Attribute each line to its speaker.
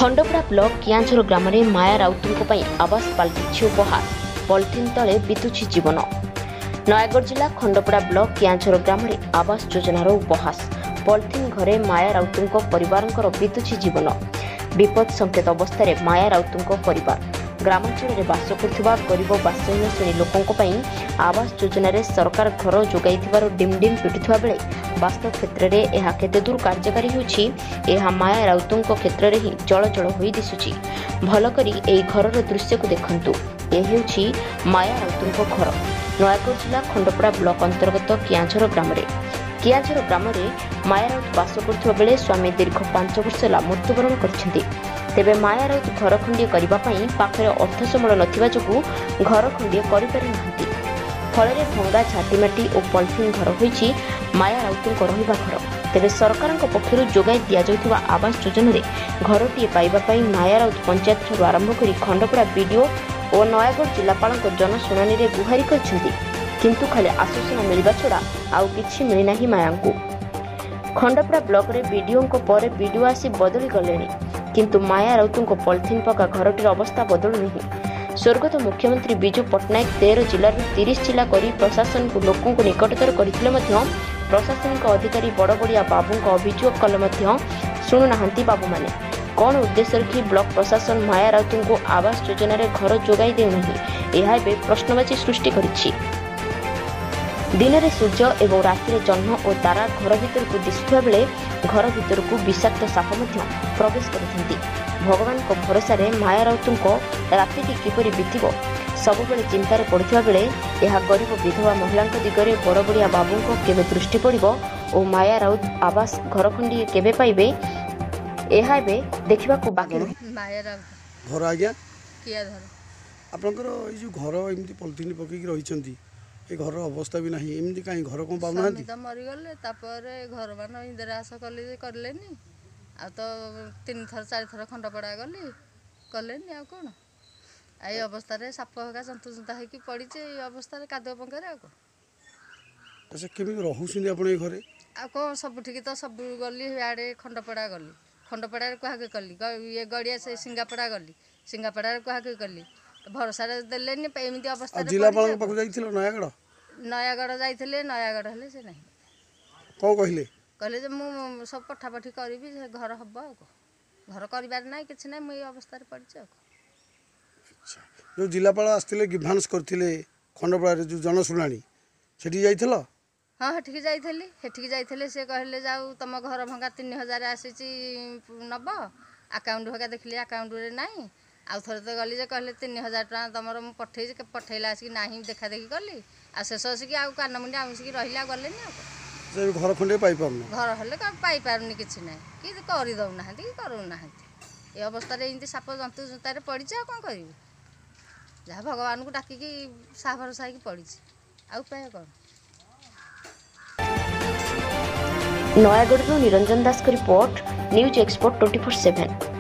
Speaker 1: Khandapada block କିଆଁଝର ଗ୍ରାମରେ ମାୟା ରାଉତଙ୍କ ପାଇଁ ଆବାସ ପାଲଟିଛି ଉପହାର, ପଲିଥିନ୍ ତଳେ ବିତୁଛି ଜୀବନ। ନୟାଗଡ଼ ଜିଲ୍ଲା ଖଣ୍ଡପଡ଼ା ବ୍ଲକ କିଆଁଝର ଗ୍ରାମରେ ଆବାସ ଯୋଜନାର ଉପହାସ। ପଲିଥିନ୍ ଘରେ ମାୟା ରାଉତଙ୍କ ପରିବାରଙ୍କର ବିତୁଛି ଜୀବନ। ବିପଦ ସଂକେତ ଅବସ୍ଥାରେ ମାୟା ରାଉତଙ୍କ ପରିବାର। ଗ୍ରାମାଞ୍ଚଳରେ ବାସ କରୁଥିବା ଗରିବ ବାସହୀନ ଶ୍ରେଣୀ ଲୋକଙ୍କ ପାଇଁ ଆବାସ ଯୋଜନାରେ ସରକାର ଘର ଯୋଗାଇଥିବାର ଡିମ୍ଡିମ୍ ପିଟୁଥିବା ବେଳେ ବାସ୍ତବ କ୍ଷେତ୍ରରେ ଏହା କେତେଦୂର କାର୍ଯ୍ୟକାରୀ ହେଉଛି, ଏହା ମାୟା ରାଉତଙ୍କ କ୍ଷେତ୍ରରେ ହିଁ ଜଳଜଳ ହୋଇ ଦିଶୁଛି। ଭଲ କରି ଏହି ଘରର ଦୃଶ୍ୟକୁ ଦେଖନ୍ତୁ। ଏ ହେଉଛି ମାୟା ରାଉତଙ୍କ ଘର, ନୟାଗଡ଼ ଜିଲ୍ଲା ଖଣ୍ଡପଡ଼ା ବ୍ଲକ ଅନ୍ତର୍ଗତ କିଆଁଝର ଗ୍ରାମରେ। କିଆଁଝର ଗ୍ରାମରେ ମାୟା ରାଉତ ବାସ କରୁଥିବା ବେଳେ ସ୍ୱାମୀ ଦୀର୍ଘ 5 ବର୍ଷ ହେଲା ମୃତ୍ୟୁବରଣ କରିଛନ୍ତି। ତେବେ ମାୟା ରାଉତ ଘର ଖଣ୍ଡିଏ କରିବା ପାଇଁ ପାଖରେ ଅର୍ଥ ସମ୍ବଳ ନଥିବା ଯୋଗୁଁ ଘର ଖଣ୍ଡିଏ କରିପାରିନାହାନ୍ତି। ଫଳରେ ଭଙ୍ଗା ଝାଟିମାଟି ଓ ପଲିଥିନ୍ ଘର ହୋଇଛି ମାୟା ରାଉତଙ୍କ ରହିବା ଘର। ତେବେ ସରକାରଙ୍କ ପକ୍ଷରୁ ଯୋଗାଇ ଦିଆଯାଉଥିବା ଆବାସ ଯୋଜନାରେ ଘରଟିଏ ପାଇବା ପାଇଁ ମାୟା ରାଉତ ପଞ୍ଚାୟତଠାରୁ ଆରମ୍ଭ କରି ଖଣ୍ଡପଡ଼ା ବିଡିଓ ଓ ନୟାଗଡ଼ ଜିଲ୍ଲାପାଳଙ୍କ ଜନଶୁଣାଣିରେ ଗୁହାରି କରିଛନ୍ତି। କିନ୍ତୁ ଖାଲି ଆଶ୍ୱାସନା ମିଳିବା ଛଡ଼ା ଆଉ କିଛି ମିଳିନାହିଁ ମାୟାଙ୍କୁ। ଖଣ୍ଡପଡ଼ା ବ୍ଲକରେ ବିଡିଓଙ୍କ ପରେ ବିଡିଓ ଆସି ବଦଳି ଗଲେଣି, କିନ୍ତୁ ମାୟା ରାଉତଙ୍କ ପଲିଥିନ୍ ପକା ଘରଟିର ଅବସ୍ଥା ବଦଳୁନାହିଁ। ସ୍ୱର୍ଗତ ମୁଖ୍ୟମନ୍ତ୍ରୀ ବିଜୁ ପଟ୍ଟନାୟକ 13 ଜିଲ୍ଲାରୁ 30 ଜିଲ୍ଲା କରି ପ୍ରଶାସନକୁ ଲୋକଙ୍କୁ ନିକଟତର କରିଥିଲେ ମଧ୍ୟ ପ୍ରଶାସନିକ ଅଧିକାରୀ ବଡ଼ ବଡ଼ିଆ ବାବୁଙ୍କ ଅଭିଯୋଗ କଲେ ମଧ୍ୟ ଶୁଣୁନାହାନ୍ତି ବାବୁମାନେ। କ'ଣ ଉଦ୍ଦେଶ୍ୟ ରଖି ବ୍ଲକ ପ୍ରଶାସନ ମାୟା ରାଉତଙ୍କୁ ଆବାସ ଯୋଜନାରେ ଘର ଯୋଗାଇ ଦେଉନାହିଁ, ଏହା ଏବେ ପ୍ରଶ୍ନବାଚୀ ସୃଷ୍ଟି କରିଛି। ଦିନରେ ସୂର୍ଯ୍ୟ ଏବଂ ରାତିରେ ଜହ୍ନ ଓ ତାରା ଘର ଭିତରକୁ ଦିଶୁଥିବା ବେଳେ ଘର ଭିତରକୁ ବିଷାକ୍ତ ସାପ ମଧ୍ୟ ପ୍ରବେଶ କରିଥାନ୍ତି। ଭଗବାନଙ୍କ ଭରସାରେ ମାୟା ରାଉତଙ୍କ ରାତିଟି କିପରି ବିତିବ ସବୁବେଳେ ଚିନ୍ତାରେ ପଡ଼ୁଥିବା ବେଳେ ଏହା ଗରିବ ବିଧବା ମହିଳାଙ୍କ ଦିଗରେ ବଡ଼ ବଡ଼ିଆ ବାବୁଙ୍କ କେବେ ଦୃଷ୍ଟି ପଡ଼ିବ ଓ ମାୟା ରାଉତ ଆବାସ ଘର ଖଣ୍ଡିଏ କେବେ ପାଇବେ, ଏହା ଏବେ ଦେଖିବାକୁ ବାକି ରହିଲା।
Speaker 2: ମାୟା ରାଉତ।
Speaker 3: ଘର ଆଜ୍ଞା?
Speaker 2: କିଆଧର।
Speaker 3: ଆପଣଙ୍କର ଏଇ ଯେଉଁ ଘର ଏମିତି ପଲିଥିନ୍ ପକେଇକି ରହିଛନ୍ତି, ଏ ଘରର ଅବସ୍ଥା ବି ନାହିଁ, ଏମିତି କାହିଁ ଘର କ'ଣ ପାଉନାହାନ୍ତି?
Speaker 2: ସ୍ୱାମୀ ତ ମରିଗଲେ, ତାପରେ ଘର ମାନ ଇନ୍ଦିରା ଆବାସ କଲି ଯେ କଲେନି। ଆଉ ତ 3 ଥର 4 ଥର ଖଣ୍ଡପଡ଼ା ଗଲି, କଲେନି। ଆଉ କ'ଣ, ଏଇ ଅବସ୍ଥାରେ ସାପ ହେକା ଜନ୍ତୁ ଜୁନ୍ତା ହେଇକି ପଡ଼ିଛି ଏଇ ଅବସ୍ଥାରେ କାଦୁଅ ପଙ୍କରେ, ଆଉ କ'ଣ।
Speaker 3: ଆଚ୍ଛା, କେମିତି ରହୁଛନ୍ତି ଆପଣ ଏଇ ଘରେ?
Speaker 2: ଆଉ କ'ଣ, ସବୁଠିକି ତ ସବୁ ଗଲି। ଇଆଡ଼େ ଖଣ୍ଡପଡ଼ା ଗଲି, ଖଣ୍ଡପଡ଼ାରେ କୁହାକୁହି କଲି, ଇଏ ଗଡ଼ିଆ ସେ ସିଙ୍ଗାପଡ଼ା ଗଲି, ସିଙ୍ଗାପଡ଼ାରେ କୁହାକୁହି କଲି, ଭରସାରେ ଦେଲେନି। ଏମିତି
Speaker 3: ଆଉ
Speaker 2: ଅବସ୍ଥାରେ
Speaker 3: ଜିଲ୍ଲାପାଳଙ୍କ
Speaker 2: ପଡ଼ିଛି ଆଉ
Speaker 3: ପାଖକୁ ଯାଇଥିଲ ନୟାଗଡ଼?
Speaker 2: ନୟାଗଡ଼ ଯାଇଥିଲେ, ନୟାଗଡ଼ ହେଲେ ସେ ନାହିଁ।
Speaker 3: କ'ଣ କହିଲେ?
Speaker 2: କହିଲେ ଯେ ମୁଁ ସବୁ ପଠାପଠି କରିବି, ସେ ଘର ହବ। ଆଉ କ'ଣ, ଘର କରିବାର ନାହିଁ, କିଛି ନାହିଁ, ମୁଁ ଏଇ ଅବସ୍ଥାରେ ପଡ଼ିଛି ଆଉ କ'ଣ।
Speaker 3: ଆଚ୍ଛା, ଯେଉଁ ଜିଲ୍ଲାପାଳ ଆସିଥିଲେ ଗ୍ରିଭାନ୍ସ କରିଥିଲେ ଖଣ୍ଡପଡ଼ାରେ ଯେଉଁ ଜନଶୁଣାଣି, ସେଠି ଯାଇଥିଲ?
Speaker 2: ହଁ, ସେଠିକି ଯାଇଥିଲି। ସେଠିକି ଯାଇଥିଲେ, ସେ କହିଲେ ଯାଉ ତମ ଘର ଭଙ୍ଗା 3000 ଆସିଛି ନବ। ଆକାଉଣ୍ଟ ହେକା ଦେଖିଲି, ଆକାଉଣ୍ଟରେ ନାହିଁ। ଆଉ ଥରେ ତ ଗଲି ଯେ କହିଲେ 3000 ଟଙ୍କା ତମର ମୁଁ ପଠେଇଛି, ପଠେଇଲା ଆସିକି ନାହିଁ। ଦେଖା ଦେଖି କଲି, ଆଉ ଶେଷ ଆସିକି ଆଉ କାନମୁଣ୍ଡି ଆଉଁସିକି ରହିଲେ, ଆଉ ଗଲେନି ଆଉ କ'ଣ।
Speaker 3: ସେ ଘର ଖଣ୍ଡିଏ ପାଇପାରୁନ?
Speaker 2: ଘର ହେଲେ କ'ଣ ପାଇପାରୁନି, କିଛି ନାହିଁ କି କରିଦେଉନାହାନ୍ତି କି କରୁନାହାନ୍ତି। ଏ ଅବସ୍ଥାରେ ଏମିତି ସାପ ଜନ୍ତୁ ଜୁନ୍ତାରେ ପଡ଼ିଛି, ଆଉ କ'ଣ କରିବି? ଯାହା ଭଗବାନଙ୍କୁ ଡାକିକି ସାହା ଭରସା ହେଇକି ପଡ଼ିଛି, ଆଉ ଉପାୟ କ'ଣ?
Speaker 1: ନୟାଗଡ଼ରୁ ନିରଞ୍ଜନ ଦାସଙ୍କ ରିପୋର୍ଟ, ନ୍ୟୁଜ୍ ଏକ୍ସପୋର୍ଟ 24/7।